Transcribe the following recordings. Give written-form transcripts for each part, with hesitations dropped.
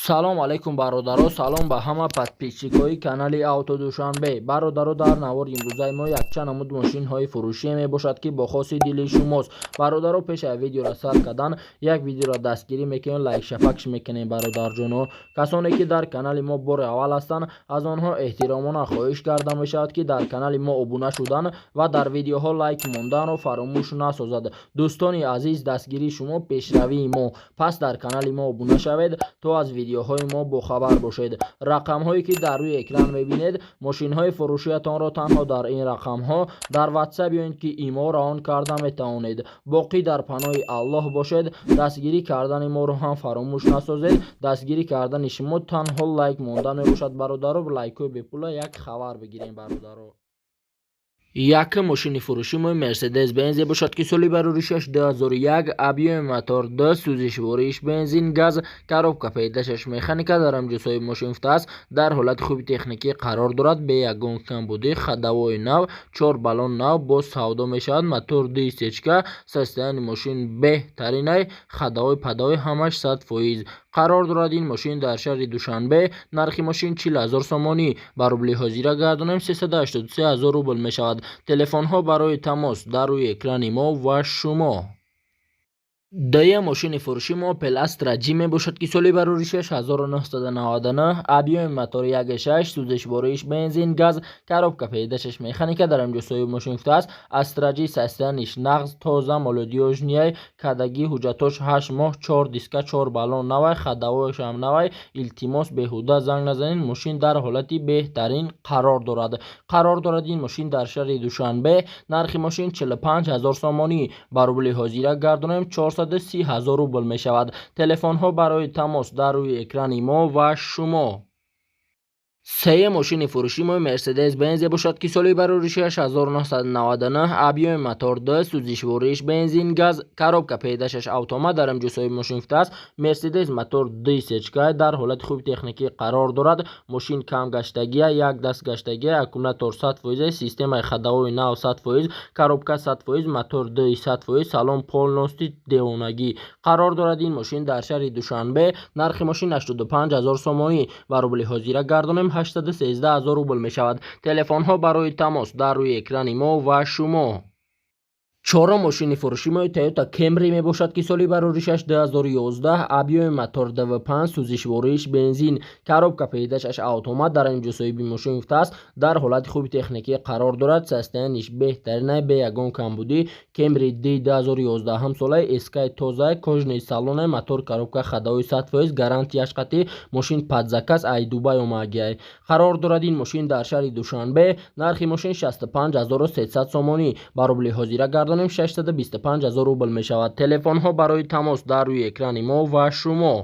Салом алейкум, бародаро, салом ба ҳама подписчикои канали Авто Душанбе. Бародаро, дар навори имрӯзаи мо якчанд намуд мошинҳои фурӯшие мебошад, ки бо хоси дили шумост. Бародаро, пеш аз видеоро сар кардан як видеоро дастгирӣ мекунем, лайк шапакш мекунем. Бародарҷоно, касоне ки дар канали мо бори аввал ҳастанд, аз онҳо эҳтиромона хоҳиш карда мешавад, ки дар канали мо обуна шудан ва дар видеоҳо лайк монданро фаромӯш насозад. Дӯстони азиз, дастгирии шумо пешравии мо, пас дар канали мо обуна шавед, то аз видеоҳои мо бохабар бошед. Рақамҳое ки дар рӯи экран мебинед, мошинҳои фурӯшиятонро танҳо дар ин рақамҳо дар Ватсап ё ин ки Имо равон карда метавонед. Боқӣ дар паноҳи Аллоҳ бошед. Дастгирӣ кардани моро ҳам фаромӯш насозед. Дастгирӣ кардани шумо танҳо лайк мондан мебошад. Бародаро, лайкҳои бепула як хабар бигирем, бародаро. Якум мошини фурӯши мо Мерседес Бензе бошад, ки соли бароришаш 2001, объёми мотор 2, сӯзишвориш бензин газ, коробка передачаш механика. Дар ҳамҷо соҳиби мошин гуфтааст, дар ҳолати хуби техникӣ қарор дорад, бе ягон камбудӣ, ходовои нав, чор баллон нав, боз савдо мешавад. Мотор дисечка, состояние мошин беҳтаринай, ходовой падовой ҳамаш 100%. Қарор дорад ин мошин дар шаҳри Душанбе. Нархи мошин 40 000 сомонӣ, ба рубли ҳозира гардонем, 383 ҳазор рубл мешавад. Телефонҳо барои тамос дар рӯи экрани мо ва шумо. Дуюм мошини фурӯши мо Opel Astra J мебошад, ки соли бароришаш 1999, объёми мотори 1.6, сӯзишвориш бензин газ, коробка передачаш механика. Дар инҷо соҳиби мошин гуфтааст, Astra J состояниеш нағз, тоза, молодёжный, кадаги ҳуҷҷатош 8 моҳ, чор диска, чор баллон навай, ходовояшам навай. Илтимос, беҳуда занг назанед, мошин дар ҳолати беҳтарин қарор дорад. Қарор дорад ин мошин дар шаҳри Душанбе. Нархи мошин 45 ҳазор сомонӣ, ба рубли ҳозира гардонем, 430 ҳазор рубл мешавад. Телефонҳо барои тамос дар рӯи экрани мо ва шумо. Сеюм мошини фурӯши мо Мерседес Бензе бошад, ки соли бароришаш 1999, объёми мотор 2, сӯзишвориш бензин газ, коробка передачаш автомат. Дар инҷо соҳиби мошин гуфтааст, Мерседес мотор дисечка, дар ҳолати хуби техникӣ қарор дорад, мошин кам гаштагия, як даст гаштагия, аккумулятор 100%, системаи ходовои нав 100%, коробка 100%, мотор д 100%, салон полностью девонагӣ. Қарор дорад ин мошин дар шаҳри Душанбе. Нархи мошин 85 ҳазор сомонӣ, ба рубли ҳозира гардонем, 813 ҳазор рубл мешавад. Телефонҳо барои тамос дар рӯи экрани мо ва шумо. Чорум мошини фурӯши мо Toyota Camry мебошад, ки соли бароришаш 2011, объёми мотор 2.5, сӯзишвориш бензин, коробка передачаш автомат. Дар инҷо соҳиби мошин гуфтааст, дар ҳолати хуби техникӣ қарор дорад, состояниеш беҳтаринай, бе ягон камбудӣ. Camry D 2011 солаи, эскай тозай, кожаный салонай, мотор, коробка, ходовой 100%, гарантияш қатӣ. Мошин под заказ ай Дубай омагиай. Қарор дорад ин мошин дар шаҳри Душанбе. Нархи мошин 65 300 сомонӣ, ба рубли ҳозира гардонем, 625 ҳазор рубл мешавад. Телефонҳо барои тамос дар рӯи экрани мо ва шумо.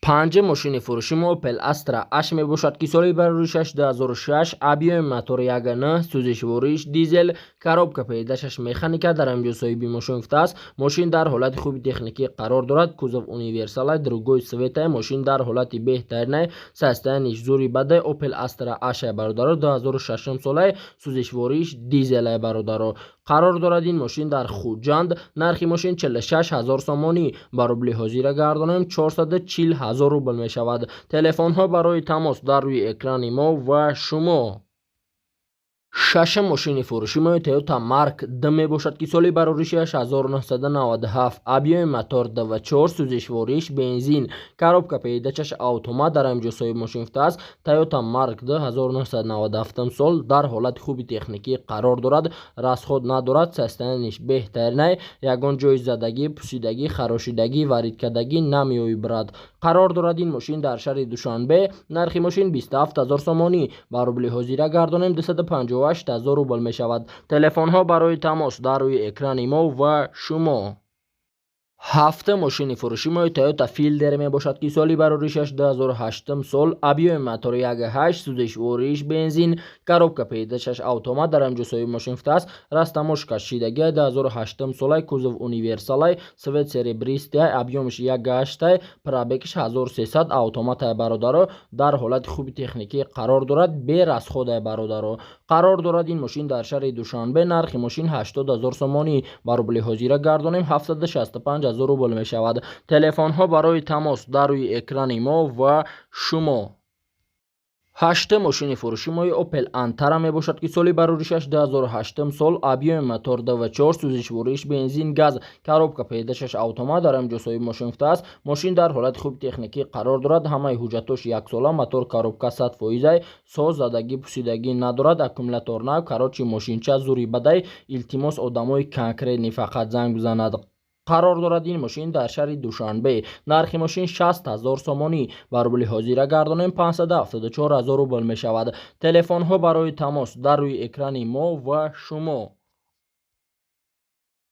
Панҷум мошини фурӯши мо Opel Astra H мебошад, ки соли бароришаш 2006, объёми мотори 1.9, сӯзишвориш дизел, коробка передачаш механика. Дар инҷо соҳиби мошин гуфтааст, мошин дар ҳолати хуби техникӣ қарор дорад, кузов универсалай, другой цветай, мошин дар ҳолати беҳтаринай, состояниеш зури бадай. Opel Astra H, бародаро, 2006 солай, сӯзишвориш дизелай. Бародаро, қарор дорад ин мошин дар Хуҷанд. Нархи мошин 46 ҳазор сомонӣ, ба рубли ҳозира гардонем, 440 ҳазор рубл мешавад. Телефонҳо барои тамос дар рӯи экрани мо ва шумо. Шашум мошини фурӯши мо Toyota Mark D мебошад, ки соли бароришаш 1997, объёми мотор 2.4, сӯзишвориш бензин, коробка передачаш автомат. Дар инҷо соҳиби мошин гуфтааст, Toyota Mark D 1997 сол дар ҳолати хуби техникӣ қарор дорад, расход надорад, состояниеш беҳтаринай, ягон ҷои задагӣ, пусидагӣ, харошидагӣ, варидкардагӣ намеои, брат. Қарор дорад ин мошин дар шаҳри Душанбе. Нархи мошин 27 ҳазор сомонӣ, ба рубли ҳозира гардонем, 258 ҳазор рубл мешавад. Телефонҳо барои тамос дар рӯи экрани мо ва шумо. Ҳафтум мошини фурӯши мо Toyota Fielder мебошад, ки соли бароришаш 2008 сол, объёми мотори 1.8, сӯзишвориш бензин, коробка передачаш автомат. Дар инҷо соҳиби мошин гуфтааст, растаможка шидагиай, 2008 солай, кузов универсалай, цвет серебристый, объёмиш 1.8, пробегиш 1300, автоматай. Бародаро, дар ҳолати хуби техникӣ қарор дорад, бе расходай, бародаро. Қарор дорад ин мошин дар шаҳри Душанбе. Нархи мошин 80 ҳазор сомонӣ, ба рубли ҳозира гардонем, 765 ҳазор рубл мешавад. Телефонҳо барои тамос дар рӯи экрани мо ва шумо. Ҳаштум мошини фурӯши мои Opel Antara мебошад, ки соли бароришаш 2008 сол, объёми мотор 2,4, сӯзишвориш бензин, газ, коробка передачаш автомат. Дар ҳамин ҷо соҳиби мошин гуфтааст, мошин дар ҳолати хуби техникӣ қарор дорад, ҳамаи ҳуҷҷатош яксола, мотор, коробка 100 фоизай, соз, задагӣ, пусидагӣ надорад, аккумулятор нав. Короче, мошинча зури бадай. Илтимос, одамои конкретный фақат занг бизанад. Қарор дорад ин мошин дар шаҳри Душанбе. Нархи мошин 60 ҳазор сомонӣ, ба рубли ҳозира гардонем, 574 ҳазор рубл мешавад. Телефонҳо барои тамос дар рӯи экрани мо ва шумо.